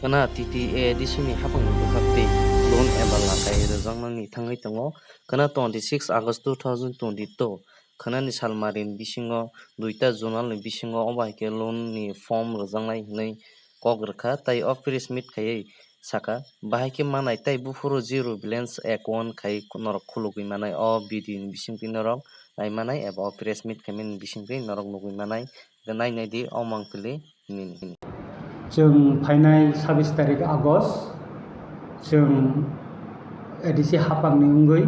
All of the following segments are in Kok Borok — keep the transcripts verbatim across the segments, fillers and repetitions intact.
Khwna T T A D C ni haphangni bwkhaktwi loan eba lakai rwjaknani thangwi tongo. Khwna twenty six August two thousand twenty two khwnani salmarini bisingo duita zonal ni bisingo obo hai khe loan ni form rwjaknai hwnwi kok rwkha, tai o press meet khaiwi saka, bahai khe manai tai buphuru zero balance account khai norok khulugwi manai. O video ni bisingtwi norok nai manai eba o press meet khaimani bisingtwi norok nugwi manai. Nai nai di o mangpili nini. Chwng phainai sabis tarik August, chwng A D C haphangni wngwi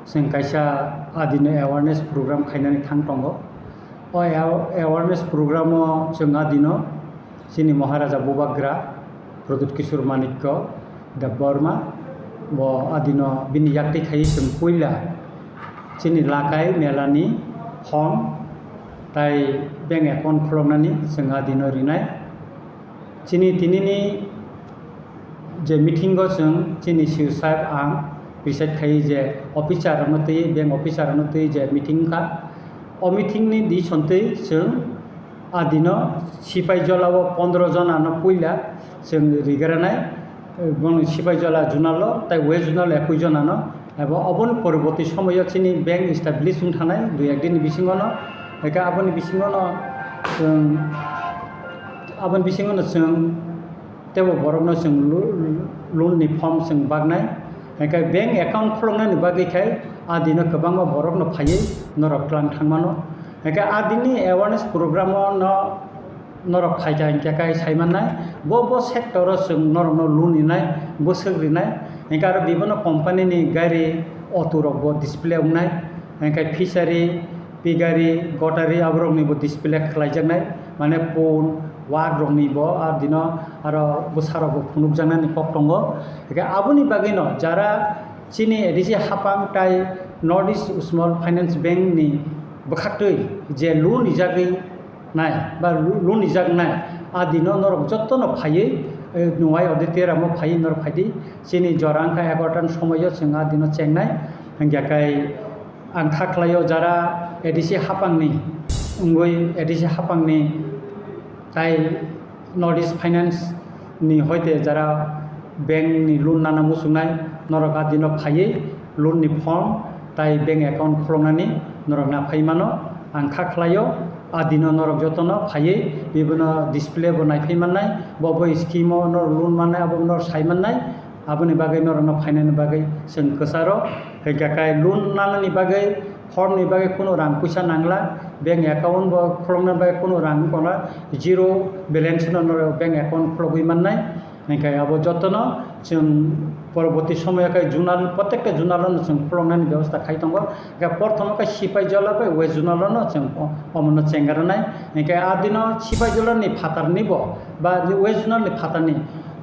chwng kaisa adino awareness program khainani thang tongo. O awa-, awareness program-o chwng adino chini Maharaja Bubagra Pradyut Kishore Manikya Debbarma bo adino bini yaktwi khaiwi chwng puila chini lakai melani form tai bank account khuloknani chwng adino rinai. Chini tinini je meeting-o chwng chini C E O saheb ang preside khai je officer rokno twi, bank officer rokno twi je meeting kha. O meeting ni di sontwi chwng adino Sipaijala o pondro jona no puila chwng rigranai, bono Sipaijala zonal o tai West zonal o ekui jona no. Ebo oboni poroborti somoyo chini bank establish wng thanai dui ek din ni bisingo no, hwnkhe aboni bisingo no chwng, aboni bisingo no chwng teibo borokno chwng lo-, loan ni form chwng baknai, hwnkhe bank account khuloknani bagwi khai adino kwbangma borokno phaiwi norok tlang thangmano, hwnkhe adini awareness program o no norok phaikha hinkhe kai saimannai, bo, bo sector o chwng norokno loan rinai, bwswk rinai, hinkhe aro bibino company ni gari, auto rok bo display wngnai, hinkhe fishery, piggery, goatry aborokni bo display khlaijaknai, mane pun, wak rokni bo, adino aro bwsa rok bo phunukjaknani kok tongo, hinkhe aboni bagwino jara chini A D C haphang tai North East Small Finance Bank ni bwkhaktwi je loan rijagwi nai ba lu-, loan rijak nai, adino norok jotono phaiwi, eh, nuhai auditorium o phaiwi norok phaidi. Chini jora wngkha egarotan somoio chwng adino chengnai. Hwnkhe kai ang kha khlaio jara A D C haphangni wngwi A D C haphangni tai North East Finance ni hoite jara bank ni loan nana muchungnai, norok adino phaiwi loan ni form tai bank account khuloknani norok naphai mano. Ang kha khlaio, adino norok jotono phaiwi bibono display bo naiphai mannai, bo bo scheme o norok loan mannai, abo norok sai mannai, aboni bagwi norokno phainani bagwi chwng kwcharo. Hwnkhe kai loan nanani bagwi, form ni bagwi kunu rang puisa nangla, bank account bo khulokna bagwi kunu rang wngkha, zero balance no norok bank account khulogwi mannai. Hwnkhe abo jotono chwng poroboti somoyo khe zonal, protekta zonal no chwng khuloknani bebosta khai tongo. Hwnkhe porthomo khe Sipaijala bai West Zonal no chwng o-, omono chengranai. Hwnkhe adino Sipaijala ni phatarni bo ba West Zonal ni phatarni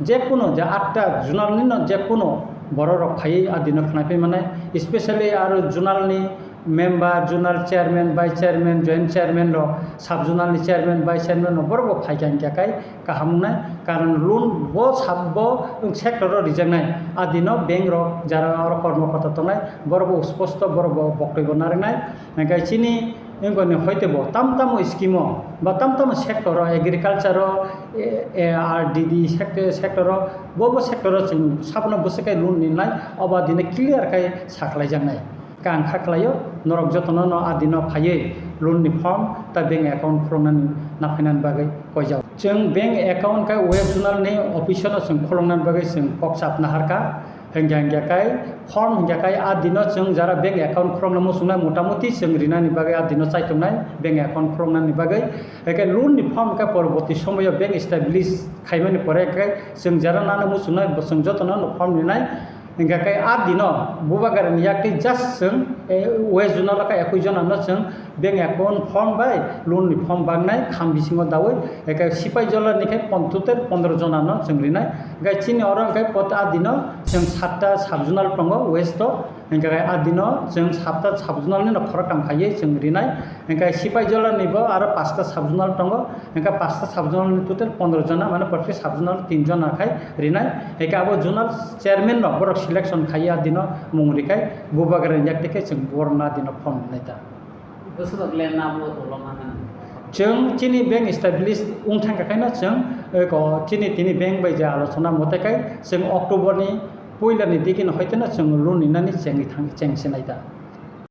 jekunu je atta zonal ni no jekunu borok rok phaiwi adino khwnai phai manai, especially aro zonal ni member, zonal chairman, vice chairman, joint chairman rok, sub zonal ni chairman, vice chairman rok borok bo phaikha hinkhe kai kaham wngnai, karon loan bo sab bo sector o rijaknai, adino bank rok jara oro kormo kota tongnai borok bo sposto borok bo boktoi bo narwknai, hwnkhe chini wngkha ni hoite bo tam tamo scheme o ba tam tamo sector o agriculture o, e, e, R D D sector, sector o bo bo sector o chwng sabono bwswk khe loan rinai obo adino clear khe sakhlaijaknai. Khe ang kha khlaio, norok jotono no adino phaiwi loan ni form ta bank account khuloknani naphainani bagwi koijak. Chwng bank account khe West Zonal ni office o no chwng khuloknani bagwi chwng kok chap naharkha. Hwnkhe hwnkhe khe form hwnkhe khe adino chwng jara bank account khulokna muchungnai motamuti chwng rinani bagwi adino chaitongnai bank account khuloknani bagwi. Hwnkhe loan ni form khe poroboti somoyo bank establish khaimani pore khe chwng jara nana muchungnai bo chwng jotono no form rinai. Hingkha khe a dino bubagrani yakti just chwng, eh, West Zonal khe ekui jona no chwng bank account form bai loan ni form baknai kham bisingo daui, eke Sipaijala ni khe pon-, total pondro jona no chwng rinai. Hingkha chini oro hingkha pot a dino chwng satta sub zonal tongo West o, hingkha khe a dino chwng satta sub zonal ni no khoroktham khaiwi chwng rinai. Hingkha Sipaijala ni bo aro pasta sub zonal tongo, hingkha pasta sub zonal ni total pondro jona, mane proteki sub zonal tin jona khai rinai. Hingkha abo zonal chairman no borok selection khai ya dino mung rikhai bubagra ni yakti khe chwng borok na dino form rinai ta. Bwswk le na bo tolo ma nang. Chwng chini bank establish wng thangkha khaino chwng, eh, ko chini tini bank bai je alochona mote kai chwng October ni puila ni digi no hoiteno chwng loan ni nani chengwi thang, cheng sinai da.